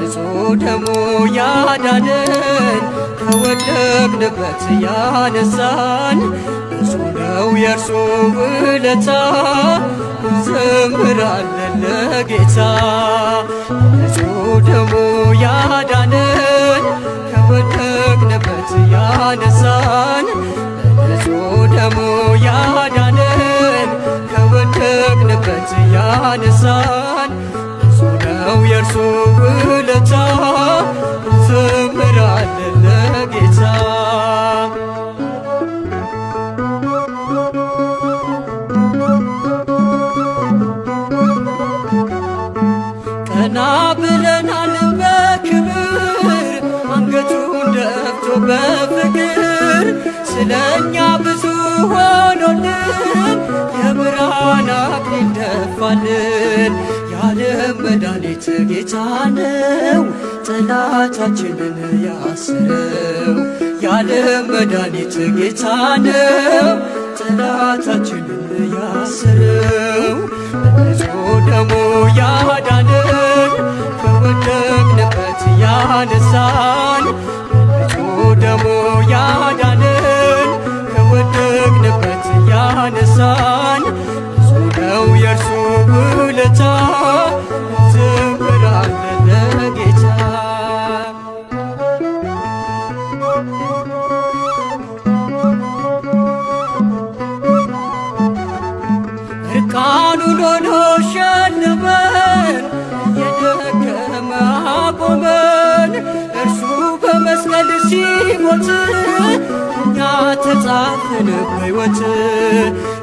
በንጹሕ ደሙ ያዳነን ከወደቅንበት ያነሳን ብዙ ነው የእርሱ ውለታ፣ እንዘምራለን ለጌታ። በንጹሕ ደሙ ያዳነን ከወደቅንበት ያነሳን፣ በንጹሕ ደሙ ያዳነን ከወደቅንበት ያነሳን፣ ብዙ ነው የእርሱ ውለታ፣ እንዘምራለን ለጌታ። ቀና ብለናል በክብር፣ አንገቱን ደፍቶ በፍቅር ስለኛ ብዙ ሆኖልን የብርሃን አክሊል ደፋልን። የዓለም መድኃኒት ጌታ ነው፣ ጠላታችንን ያስረው። የዓለም መድኃኒት ጌታ ነው፣ ጠላታችንን ያስረው። በንጹሕ ደሙ ያዳነን ከወደቅንበት ያነሳን፣ በንጹሕ ደሙ ያዳነን ከወደቅንበት ያነሳን፣ ብዙ ነው የእርሱ ውለታ፣ እንዘምራለን ለጌታ። እርቃኑን ሆኖ ሸለመን፣ እየደከመ አቆመን። እርሱ በመስቀል ሲሞት እኛ ተጻፍን በሕይወት።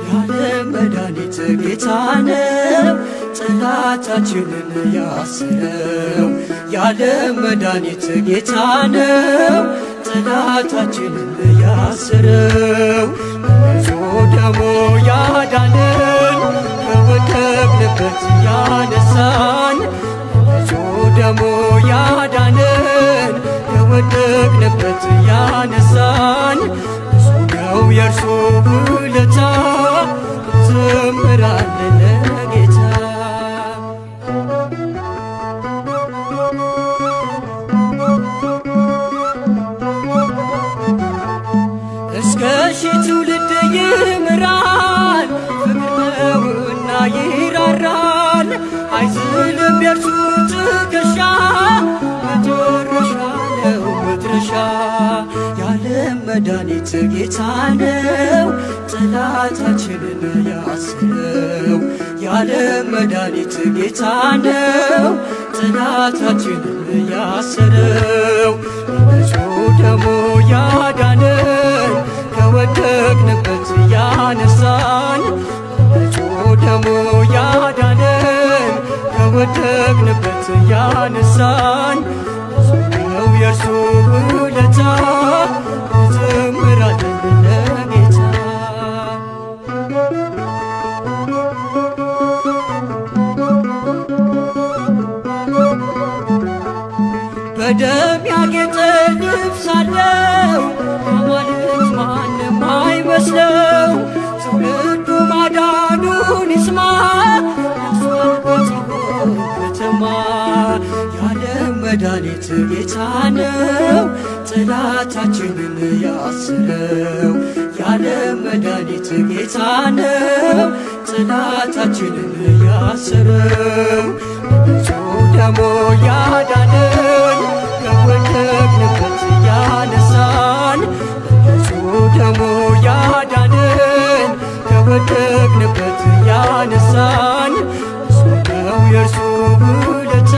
የዓለም መድኃኒት ጌታ ነው፣ ጠላታችንን ያስረው። የዓለም መድኃኒት ጌታ ነው፣ ጠላታችንን ያስረው። በንጹሕ ደሙ ያዳነን ከወደቅንበት ያነሳን፣ በንጹሕ ደሙ ያዳነን ከወደቅንበት ያነሳን፣ ብዙ ነው የእርሱ ውለታ፣ እንዘምራለን ለጌታ። እስከ ሺህ ትውልድ ይምራል፣ ፍቅር ነውና ይራራል። አይዝልም የእርሱ ትከሻ፣ መጨረሻ ነው መድረሻ። የዓለም መድኃኒት ጌታ ነው፣ ጠላታችንን ያስረው። የዓለም መድኃኒት ጌታ ነው፣ ጠላታችንን ያስረው። በንጹሕ ደሙ ያዳነን ከወደቅንበት ያነሳን፣ በንጹሕ ደሙ ያዳነን ከወደቅንበት ያነሳን፣ ብዙ ነው የእርሱ ውለታ፣ እንዘምራለን ለጌታ። በደም ያጌጠ ልብስ አለው፣ አማልክት ማንም አይመስለው። ትውልዱ ማዳኑን ይስማ፣ ነግሷል በጽዮን ከተማ። የዓለም መድኃኒት ጌታ ነው፣ ጠላታችንን ያስረው። የዓለም መድኃኒት ጌታ ነው፣ ጠላታችንን ያስረው። በንጹሕ ደሙ ያዳነን ከወደቅንበት ያነሳን፣ በንጹሕ ደሙ ያዳነን ከወደቅንበት ያነሳን፣ ብዙ ነው የእርሱ ውለታ፣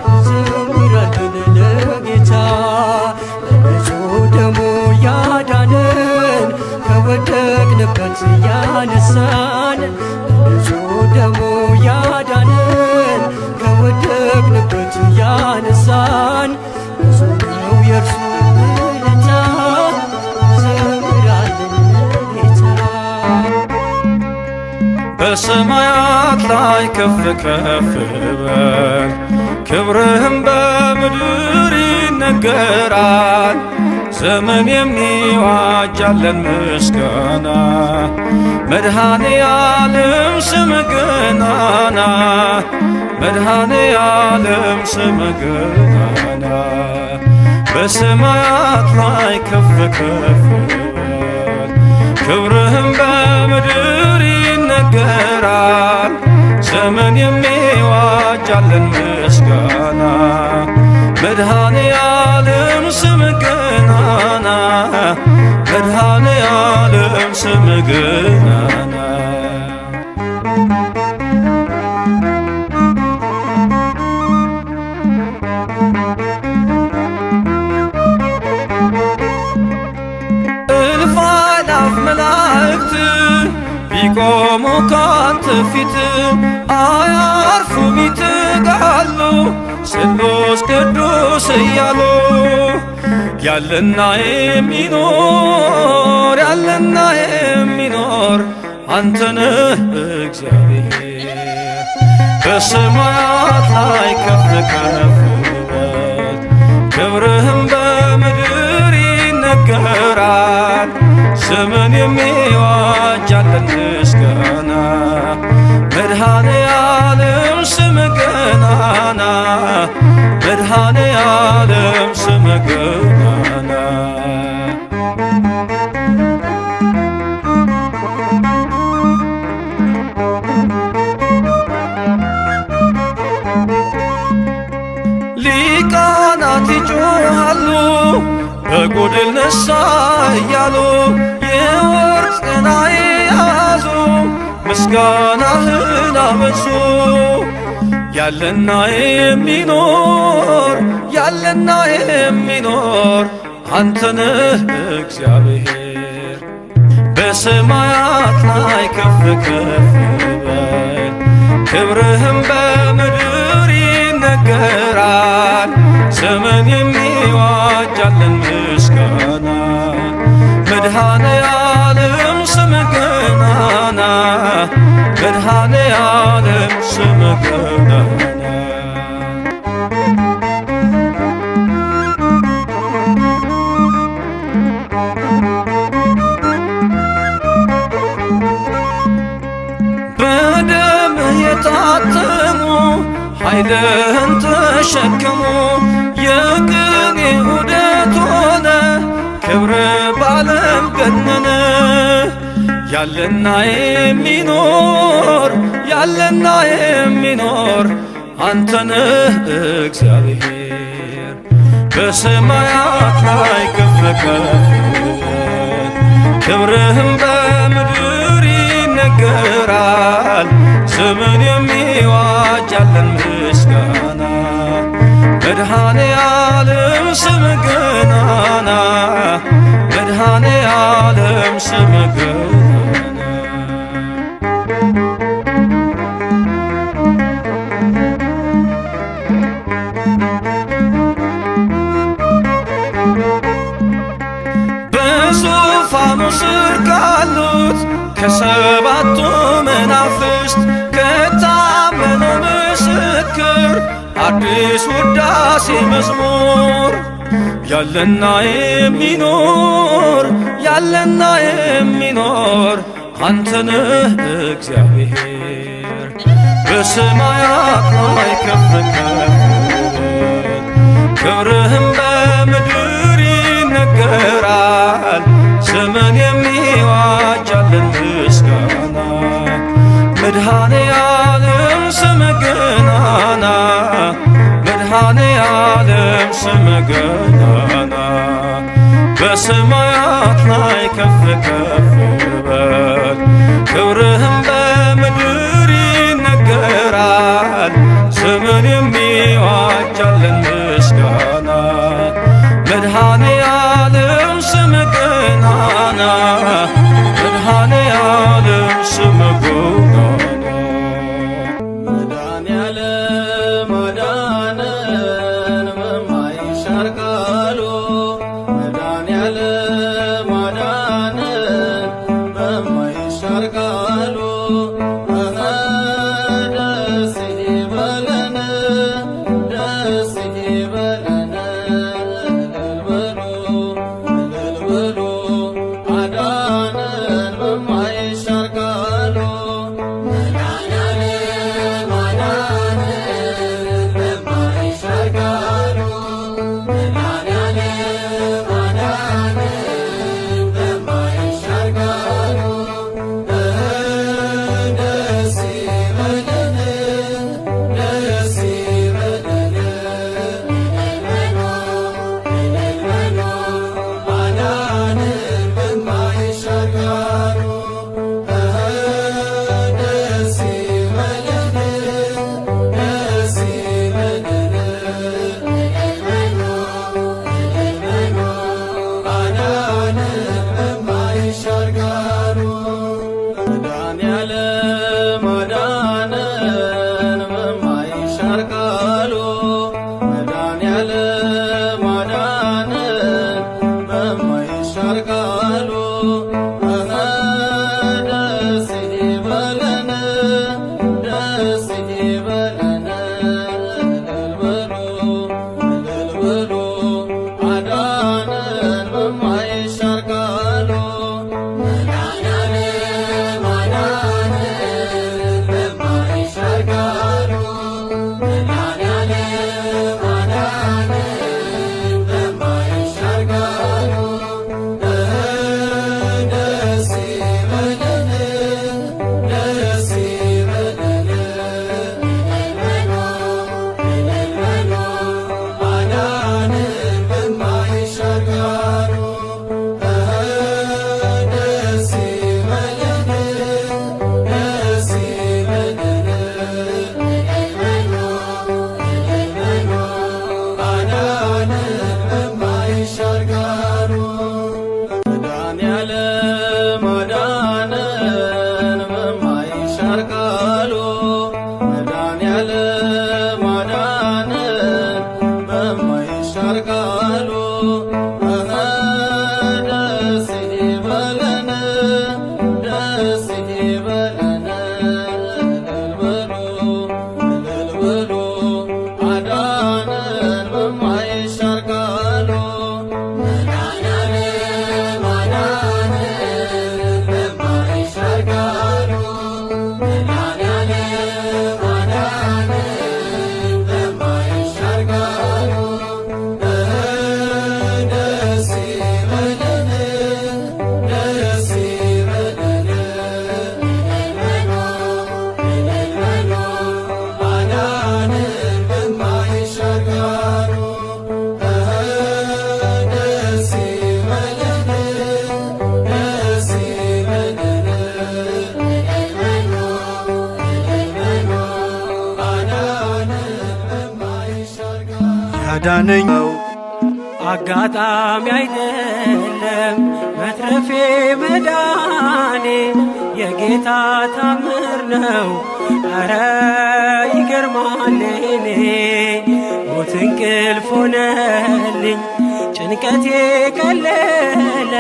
እንዘምራለን ለጌታ። በንጹሕ ደሙ ያዳነን ከወደቅንበት ያነሳን፣ በንጹሕ ደሙ ያዳነን ከወደቅንበት ያነሳን፣ ብዙ ነው የእርሱ ውለታ፣ እንዘምራለን ለጌታ። በሰማያት ላይ ከፍ ከፍ በል፣ ክብርህም በምድር ይነገራል። ዘመን የሚዋጃለን ምስጋና፣ መድኃኔ ዓለም ስም ገናና። መድኃኔ ዓለም ስምህ ገናና በሰማያት ላይ ከፍ ከፍ በል ክብርህም በምድር ይነገራል። ዘመን የሚዋጃለን ምስጋና መድኃኔ ዓለም ስምህ ገናና መድኃኔ ዓለም ስምህ ገናና። እልፍ አእላፍ መላእክት ቢቆሙ ካንተ ፊት አያርፉም ይተጋሉ ስሉስ ቅዱስ እያሉ። ያለና የሚኖር ያለና የሚኖር አንተ ነህ እግዚአብሔር። በሰማያት ላይ ከፍ ከፍ በል ክብርህም በምድር ይነገራል። ዘመን የሚዋጃለን ምስጋና መድኃኔ ዓለም ስምህ ገናና መድኃኔ ዓለም ስምህ ገናና። ሊቃናት ይጮኻሉ በጎድል ነሣ እያሉ የወርቅ ጽና የያዙ ምስጋናህን አበዙ። ያለና የሚኖር ያለና የሚኖር አንተ ነህ እግዚአብሔር። በሰማያት ላይ ከፍ ከፍ በል ክብርህም በምድር ይነገራል። ዘመን የሚዋጃለን ምስጋና መድኃኔ ዓለም ስምህ ገናና መድኃኔ ዓለም ስምህ ገናና። በደምህ የታተሙ ኃይልህን ተሸክሙ የቅኔ ዑደት ሆነ ክብር ባለም ገነነ። ያለና የሚኖር ያለና የሚኖር አንተ ነህ እግዚአብሔር። በሰማያት ላይ ከፍ ከፍ በል ክብርህም በምድር ይነገራል። ዘመን የሚዋጃለን ምስጋና መድኃኔ ዓለም ስምህ ገናና መድኃኔ ዓለም ስምህ ገናና። በዙፋኑ ስር ካሉት ከሰባቱ መናፍስት ከታመነው ምስክር አዲስ ውዳሴ መዝሙር ያለና የሚኖር ያለና የሚኖር አንተ ነህ እግዚአብሔር። በሰማያት ላይ ከፍ ከፍ በል ክብርህም በምድር ይነገራል። ዘመን የሚዋጃለን ምስጋና መድኃኔ ዓለም ስምህ ገናና መድኃኔ ዓለም ስምህ ገናና። በሰማያት ላይ ከፍ ከፍ በል ክብርህም በምድር ይነገራል። ዘመን የሚዋጃለን ምስጋና መድኃኔ ዓለም ስምህ ገናና መድኃኔ ዓለም ስምህ ገናና። መድኃኔዓለም አዳነን በማይሻር ቃሉ መድኃኔዓለም አዳነን በማይሻር ቃሉ ደስ ይበለን ደስ ይበለን እልል በሉ እልል በሉ አዳነን በማይሻር ቃሉ መድኃኔዓለም አዳነን ያዳነኝ ነው። አጋጣሚ አይደለም መትረፌ መዳኔ የጌታ ታምር ነው። ኧረ ይገርማል እኔ ሞት እንቅልፍ ሆነልኝ ጭንቀቴ ቀለለ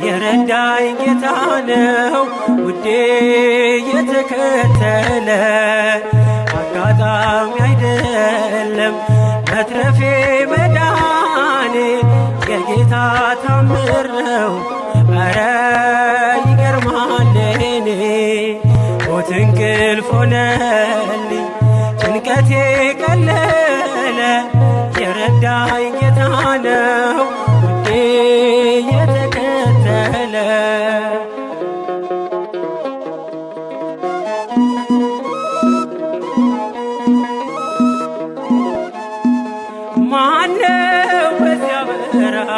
የረዳኝ ጌታ ነው ውዴ የተከተለ አጋጣሚ አይደለም መትረፌ መዳኔ የጌታ ታምር ነው። ኧረ ይገርማል እኔ ሞት እንቅልፍ ሆነልኝ ጭንቀቴ ቀለለ የረዳኝ ጌታ ነው ውዴ የተከተለ ማነው በዚያ በረሃ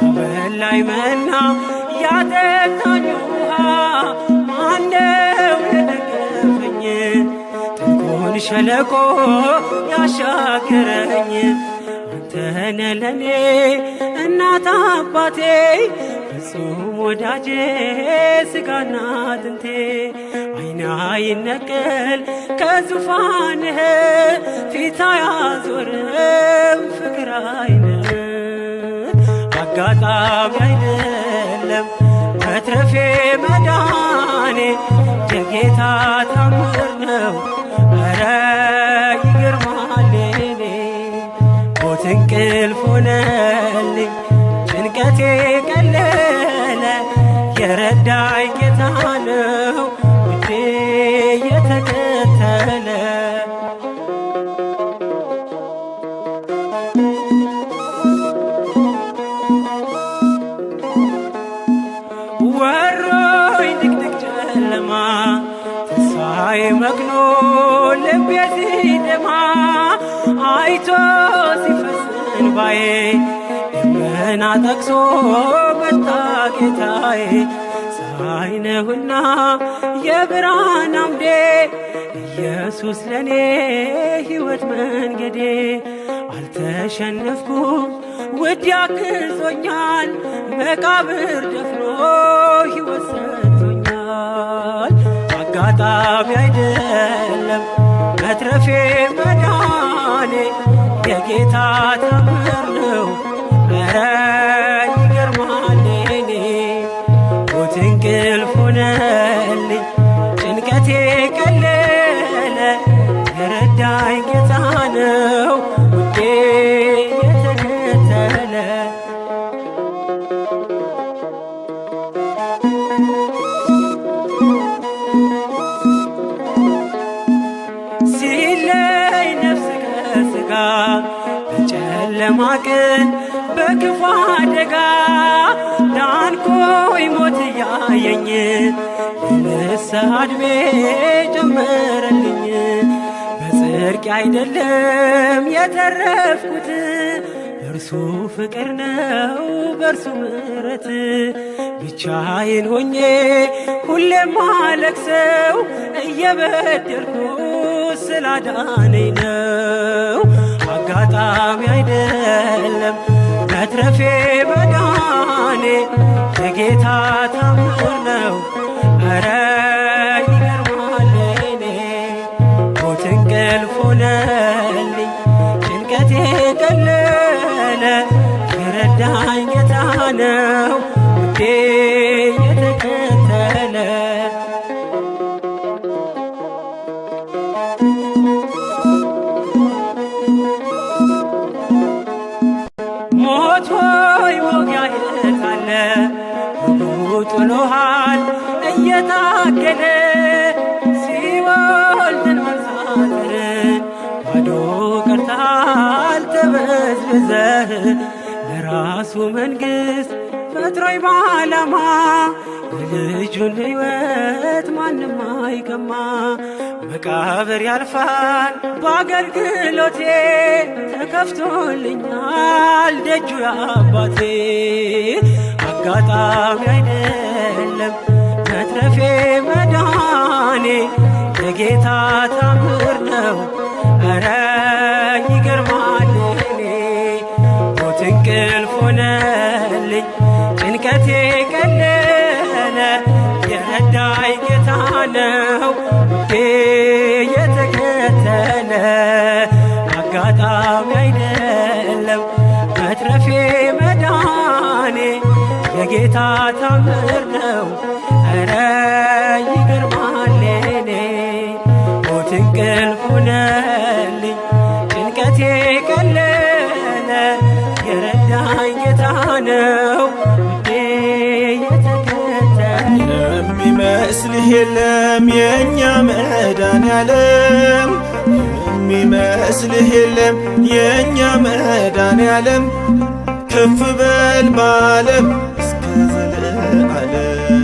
ያበላኝ መና ያጠጣኝ ውሃ? ማነው የደገፈኝ ጥልቁን ሸለቆ ያሻገረኝ? አንተነ ለኔ እናት አባቴ ፍጹም ወዳጄ ስጋና አጥንቴ ዓይን አይነቀል ከዙፋንህ ፊት አያዞርም ፍቅር ዓይንህ አጋጣሚ አይደለም መትረፌ መዳኔ የጌታ ታምር ነው። ኧረ ይገርማል እኔ ሞት እንቅልፍ ሆነልኝ ጭንቀቴ ቀለለ የረዳኝ ጌታ ነው ውዴ የተከተለ ወሮኝ ድቅድቅ ጨለማ ተስፋዬ መክኖ ልቤ ሲደማ አይቶ ሲፈስ እንባዬ ደመና ጠቅሶ መጣ ጌታዬ ፀሐይ ነውና የብርሃን አምዴ ኢየሱስ ለኔ ሕይወት መንገዴ አልተሸነፍኩም ውድ ያግዞኛል መቃብር ደፍኖ ሕይወት ሰጥቶኛል። አጋጣሚ አይደለም መትረፌ መዳኔ የጌታ ታምር ነው። ኧረ ይገርማል እኔ ሞት እንቅልፍ ሆነልኝ ጭንቀቴ ቀለለ የረዳኝ ጌታ ነው ውዴ የተከተለ ሲለይ ነፍስ ከሥጋ በጨለማ ቀን በክፉ አደጋ ዳንኩኝ ሞት እያየኝ የንስሐ ዕድሜ ጨመረልኝ። በጽድቅ አይደለም የተረፍኩት በእርሱ ፍቅር ነው በእርሱ ምሕረት ብቻዬን ሆኜ ሁሌም ማለቅሰው እየበደልኩ ስላዳነኝ ነው። አጋጣሚ አይደለም መትረፌ መዳኔ የጌታ ታምር ነው። ኧረ ይገርማል እኔ ሞት እንቅልፍ ሆነልኝ ጭንቀቴ ቀለለ የረዳኝ ጌታ ነው ውዴ የተከተለ ሞት ሆይ መውጊያ የት አለ? ሕጉ ጥሎሃል እየታገለ ሲኦልን መርሳትህን ባዶ ቀርተሃል ተበዝብዘህ ለራሱ መንግሥት ፈጥሮኝ ባላማ የልጁን ሕይወት ማንም አይቀማ። መቃብር ያልፋል በአገልግሎቴ ተከፍቶልኛል ደጁ የአባቴ። አጋጣሚ አይደለም መትረፌ መዳኔ የጌታ ታምር ነው። ኧረ ይገርማል እንቅልፍ ሆነልኝ ጭንቀቴ ቀለለ። የረዳኝ ጌታ ነው ውዴ የተከተለ። አጋጣሚ አይደለም መትረፌ መዳኔ የጌታ ታምር ነው። ኧረ ይገርማል እኔ ሞት እንቅልፍ ሆነልኝ ጭንቀቴ ቀለለ። የረዳኝ ጌታ ነው ውዴ የተከተለ። የሚመስልህ የለም የእኛ መድኃኔዓለም፣ የሚመስልህ የለም የእኛ መድኃኔዓለም። ከፍ በል በዓለም እስከ ዘለዓለም፣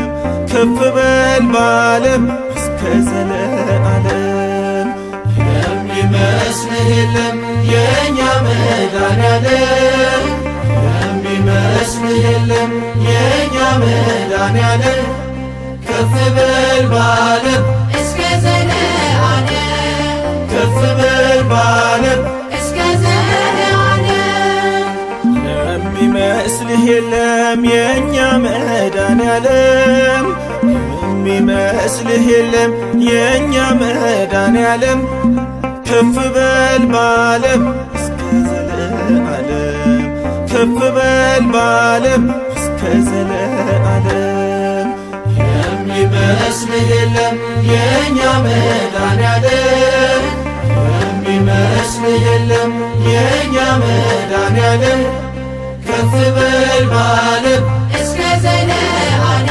ከፍ በል በዓለም እስከ ዘለዓለም። የሚመስልህ የለም የእኛ መድኃኔዓለም፣ የሚመስልህ የለም የእኛ መድኃኔዓለም። ከፍ በል በዓለም እስከ ዘለዓለም፣ ከፍ በል በዓለም እስከ ዘለዓለም። የሚመስልህ የለም የእኛ መድኃኔዓለም፣ የሚመስልህ የለም የእኛ መድኃኔዓለም። ከፍ በል በዓለም እስከ ዘለዓለም፣ ከፍ በል በዓለም እስከ ዘለዓለም። የሚመስልህ የለም የእኛ መድኃኔዓለም፣ የሚመስልህ የለም የእኛ መድኃኔዓለም። ከፍ በል በዓለም እስከ ዘለዓለም፣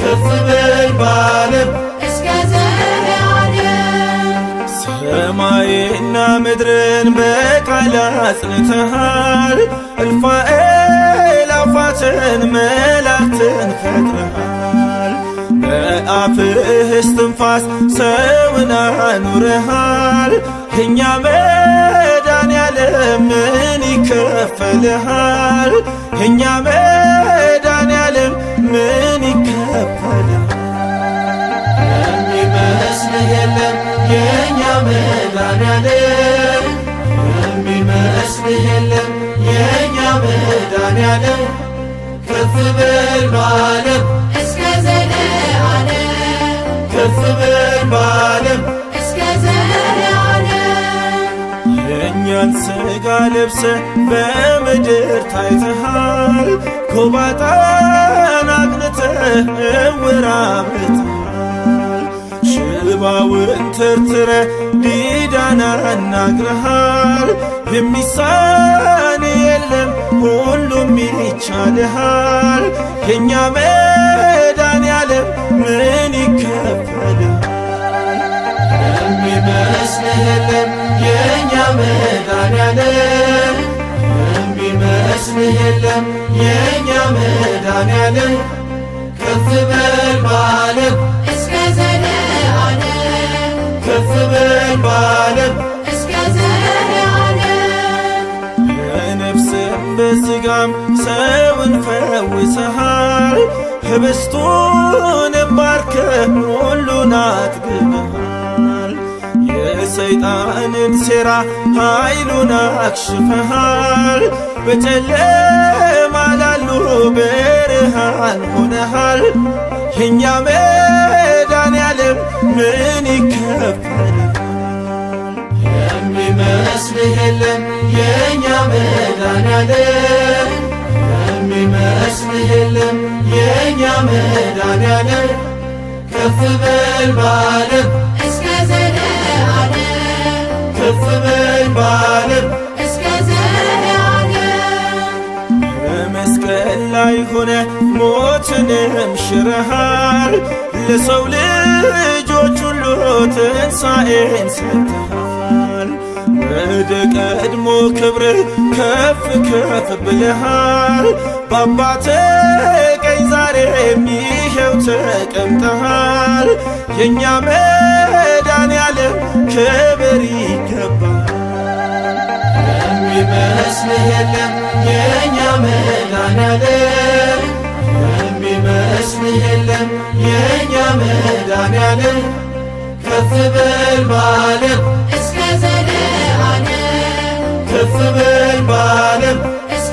ከፍ በል በዓለም እስከ ዘለዓለም። ሰማይና ምድርን በቃል አጽንተሃል፣ እልፍ አእላፋትን መላእክትን ፈጥረሃል። በአፍህ እስትንፋስ ሰውን አኑረሃል። እኛ መድኃኔዓለም ምን ይከፈልሃል? እኛ መድኃኔዓለም ምን ይከፈልሃል? የሚመስልህ የለም የእኛ መድኃኔዓለም፣ የሚመስልህ የለም የእኛ መድኃኔዓለም። ከፍ በል በዓለም እስከ ዘለዓለም፣ ከፍ በል በዓለም እስከ ዘለዓለም። የእኛን ሥጋ ለብሰ በምድር ታይተሃል። ጎባጣን አቅንተህ ዕውር አብርተሃል። ሽባውን ተርትረ ዲዳን አናግረሃል። የሚሳን የለም ሁሉም ይቻልሃል። የእኛ መድኃኔዓለም ምን ይከፈልሃል? የሚመስልህ የለም የእኛ መድኃኔዓለም፣ የሚመስልህ የለም የእኛ መድኃኔዓለም። ከፍ በል በዓለም እስከ ዘለዓለም፣ ከፍ በል በዓለም እስከ ዘለዓለም። በነፍስም በሥጋም ሰውን ፈውሰሃል። ህብስቱን ባርከህ ሁሉን አጥግበሃል። የሰይጣንን ሴራ ኃይሉን አክሽፈሃል። በጨለማ ላሉ ብርሃን ሆነሃል። የእኛ መድኃኔዓለም ምን ይከፈልሃል? የሚመስልህ የለም የእኛ መድኃኔዓለም፣ የሚመስልህ የለም የእኛ መድኃኔዓለም። ከፍ በል በዓለም እስከ ዘለዓለም፣ ከፍ በል በዓለም እስከ ዘለዓለም። በመስቀል ላይ ሆነ ሞትንም ሽረሃል። ለሰው ልጆች ሁሉ ትንሣኤን ሰጥተሃል። ወደ ቀድሞ ክብርህ ከፍ ከፍ ብለሃል። በአባትህ ቀኝ ዛሬም ይኸው ተቀምጠሃል። የእኛ መድኃኔዓለም ክብር ይገባል። የሚመስልህ የለም የእኛ መድኃኔዓለም፣ የሚመስልህ የለም የእኛ መድኃኔዓለም። ከፍ በል በዓለም እስከ ዘለዓለም፣ ከፍ በል በዓለም እስከ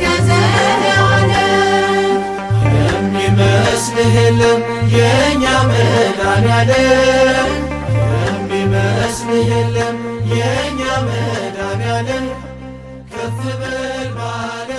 መድኃኔዓለም የሚመስልህ የለም የእኛ መድኃኔዓለም ከፍ በል ባለ